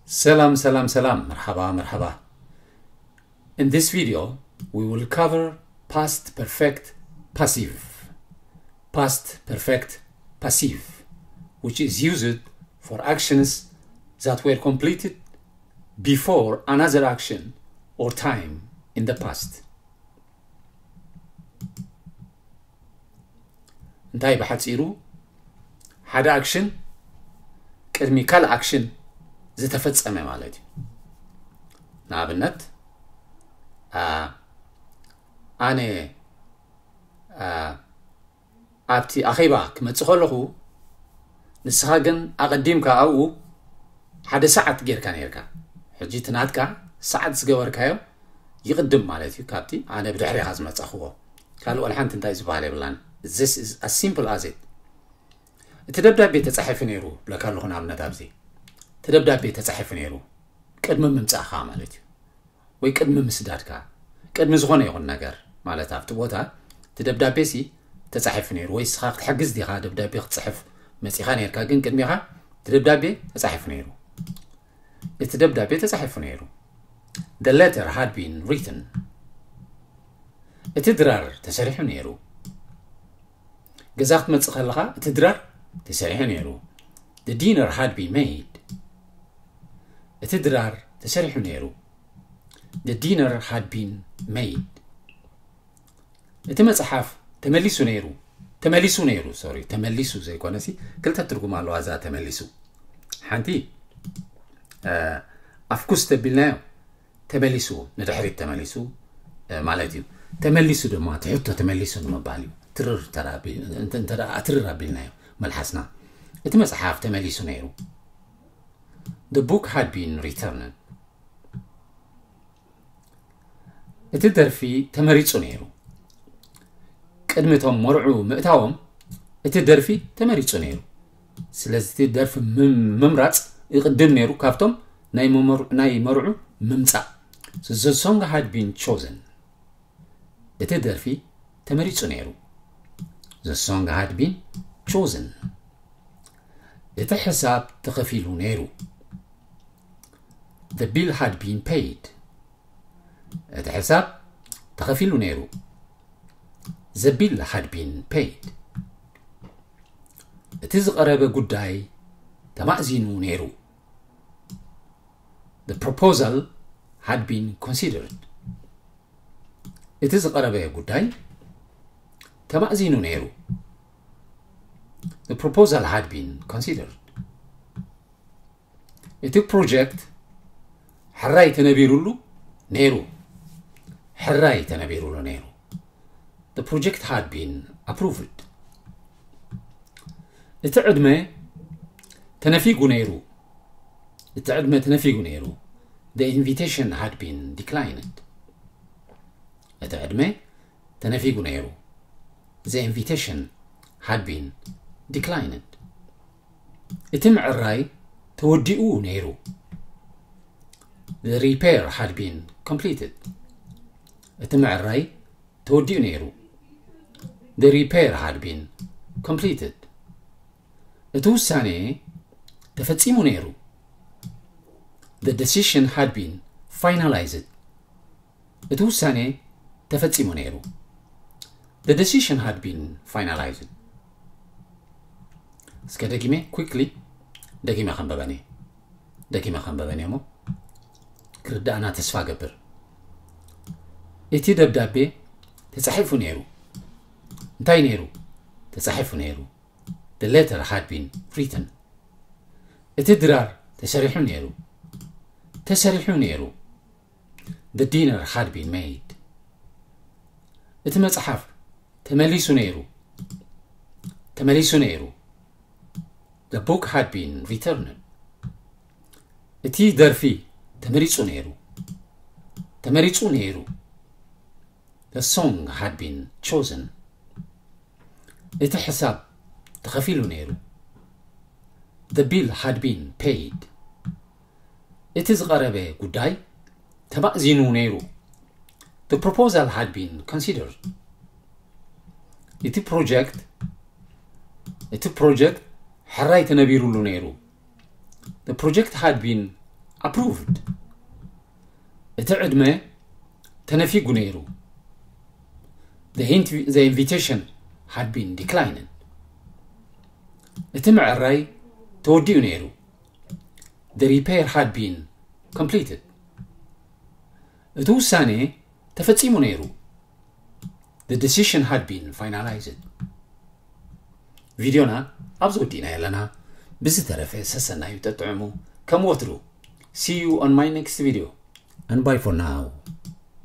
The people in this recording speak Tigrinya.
ሰላም ሰላም ሰላም፣ መርሓባ መርሓባ። In this video, we will cover past perfect passive. Past perfect passive, which is used for actions that were completed before another action or time in the past. እንታይ ብሓጺሩ ሓደ ኣክሽን ቅድሚ ካልእ ኣክሽን ዝተፈጸመ ማለት እዩ። ንኣብነት ኣነ ኣብቲ ኣኼባ ክመጽእ ከለኹ ንስኻ ግን ኣቐዲምካ ኣብኡ ሓደ ሰዓት ጌርካ ነርካ። ሕጂ እቲ ናትካ ሰዓት ዝገበርካዮ ይቕድም ማለት እዩ ካብቲ ኣነ ብድሕሪኻ ዝመጻኽዎ። ካልእ ወላ ሓንቲ እንታይ ዝበሃል የብላን። This is as simple as it. እቲ ደብዳቤ ተጻሒፉ ነይሩ ብለካ ኣለኹ። ንኣብነት ኣብዚ እቲ ደብዳቤ ተጻሒፉ ነይሩ ቅድሚ ምምጻእኻ ማለት እዩ፣ ወይ ቅድሚ ምስዳድካ፣ ቅድሚ ዝኾነ ይኹን ነገር ማለት ኣብቲ ቦታ እቲ ደብዳቤ ሲ ተጻሒፉ ነይሩ፣ ወይ ስኻ ክትሕግዝ ዲኻ ደብዳቤ ክትጽሕፍ መጺኻ ነርካ፣ ግን ቅድሚኻ እቲ ደብዳቤ ተጻሒፉ ነይሩ። እቲ ደብዳቤ ተጻሒፉ ነይሩ። The letter had been written. እቲ ድራር ተሰሪሑ ነይሩ። ገዛ ክትመጽእ ከለኻ እቲ ድራር ተሰሪሑ ነይሩ። The dinner had been made. እቲ ድራር ተሰሪሑ ነይሩ። The dinner had been made. እቲ መጽሓፍ ተመሊሱ ነይሩ። ተመሊሱ ነይሩ፣ ሶሪ፣ ተመሊሱ ዘይኮነሲ ክልተ ትርጉም ኣለዋ እዛ ተመሊሱ። ሓንቲ ኣፍኩስ ተቢልናዮ ተመሊሱ፣ ንድሕሪት ተመሊሱ ማለት እዩ። ተመሊሱ ድማ ትሕቶ ተመሊሱ ንምባል እዩ። ትርር ኣትርር ኣቢልናዮ መልሓስና። እቲ መጽሓፍ ተመሊሱ ነይሩ። The book had been returned. እቲ ደርፊ ተመሪጹ ነይሩ። ቅድሚ እቶም መርዑ ምእታዎም እቲ ደርፊ ተመሪጹ ነይሩ። ስለዚ እቲ ደርፊ ምምራጽ ይቕድም ነይሩ ካብቶም ናይ መርዑ ምምጻእ። So the song had been chosen. እቲ ደርፊ ተመሪጹ ነይሩ። The song had been chosen. እቲ ሕሳብ ተኸፊሉ ነይሩ። The bill had been paid. እቲ ሕሳብ ተኸፊሉ ነይሩ። The bill had been paid. እቲ ዝቐረበ ጉዳይ ተማእዚኑ ነይሩ። The proposal had been considered. እቲ ዝቐረበ ጉዳይ ተማእዚኑ ነይሩ። The proposal had been considered. እቲ ፕሮጀክት ሕራይ ተነቢሩሉ ነይሩ። ሕራይ ተነቢሩሉ ነይሩ። The project had been approved. እቲ ዕድመ ተነፊጉ ነይሩ። እቲ ዕድመ ተነፊጉ ነይሩ። The invitation had been declined. እቲ ዕድመ ተነፊጉ ነይሩ። The invitation had been declined. እቲ ምዕራይ ተወዲኡ ነይሩ። The repair had been completed. እቲ ምዕራይ ተወዲኡ ነይሩ። The repair had been completed. እቲ ውሳኔ ተፈጺሙ ነይሩ። The decision had been finalized. እቲ ውሳኔ ተፈጺሙ ነይሩ። The decision had been finalized. እስከ ደጊመ quickly ደጊመ ከንበበኒ ደጊመ ከንበበኒ እሞ ክርዳእና ተስፋ ገብር። እቲ ደብዳቤ ተጻሒፉ ነይሩ። እንታይ ነይሩ? ተጻሒፉ ነይሩ። The letter had been written. እቲ ድራር ተሰሪሑ ነይሩ። ተሰሪሑ ነይሩ። The dinner had been made. እቲ መጽሓፍ ተመሊሱ ነይሩ። ተመሊሱ ነይሩ። The book had been returned. እቲ ደርፊ ተመሪጹ ነይሩ። ተመሪጹ ነይሩ። The song had been chosen. እቲ ሕሳብ ተኸፊሉ ነይሩ። The bill had been paid. እቲ ዝቐረበ ጉዳይ ተማእዚኑ ነይሩ። The proposal had been considered. እቲ ፕሮጀክት እቲ ፕሮጀክት ሕራይ ተነቢሩሉ ነይሩ። The project had been Approved. እቲ ዕድመ ተነፊጉ ነይሩ። The invitation had been declined. እቲ ምዕራይ ተወዲኡ ነይሩ። The repair had been completed. እቲ ውሳኔ ተፈጺሙ ነይሩ። The decision had been finalized. ቪድዮና ኣብዚ ወዲእና ኣለና። ብዝተረፈ ሰሰናዩ ጠጥዕሙ። ከም ወትሩ see you on my next video and bye for now.